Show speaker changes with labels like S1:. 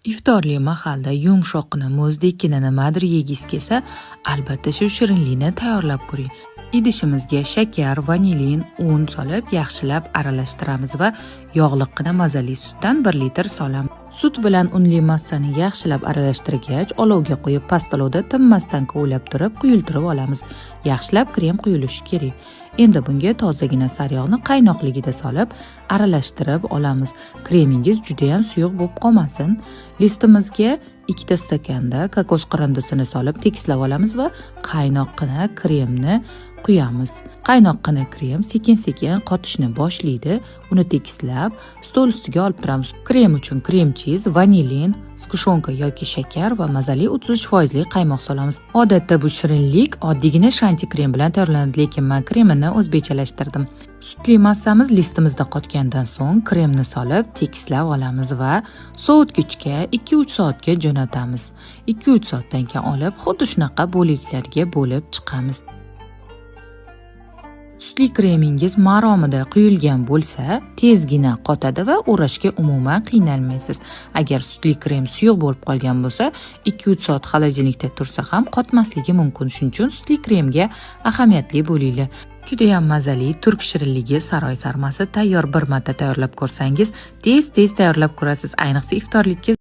S1: Iftorli mahalda yumshoqqina, muzdekkina nimadir yegingiz kelsa, albatta shu shirinlikni tayyorlab ko'ring. Idishimizga shakar, vanilin, un solib, yaxshilab aralashtiramiz va yog'liqqina mazali sutdan 1 litr solamiz. Sut bilan unli massani yaxshilab aralashtirgach, olovga qo'yib, past olovda tinmasdan kovlab turib, quyultirib olamiz. Yaxshilab krem quyulishi kerak. Endi bunga tozagina sariyog'ni qaynoqligida solib, aralashtirib olamiz. Kremingiz juda ham suyuq bo'lib qolmasin. Listimizga 2 ta stakanda kokos qirindisini solib, tekislab olamiz va qaynoqqina kremni quyamiz. Qaynoqqina krem sekin-sekin qotishni boshlaydi. Uni tekislab, stol ustiga olib turamiz. Krem uchun крем чиз, vanilin, сгущёнка yoki shakar va mazali 33 foizli qaymoq solamiz. Odatda bu shirinlik oddiygina shanti krem bilan tayyorlanadi, lekin men kremini o'zbekchalashtirdim. Sutli massamiz listimizda qotgandan so'ng kremni solib, tekislab olamiz va sovutgichga 2-3 soatga jo'natamiz. 2-3 soatdan keyin olib, xuddi shunaqa bo'laklarga bo'lib chiqamiz. Sutli kremingiz maromida quyilgan bo'lsa, tezgina qotadi va o'rashga umuman qiynalmaysiz. Agar sutli krem suyuq bo'lib qolgan bo'lsa, 2-3 soat холодильник da tursa ham qotmasligi mumkin. Shuning uchun sutli kremga ahamiyatli bo'linglar. Judayam mazali turk shirinligi saroy sarmasi tayyor. Bir marta tayyorlab ko'rsangiz, tez-tez tayyorlab ko'rasiz. Ayniqsa iftorlikka.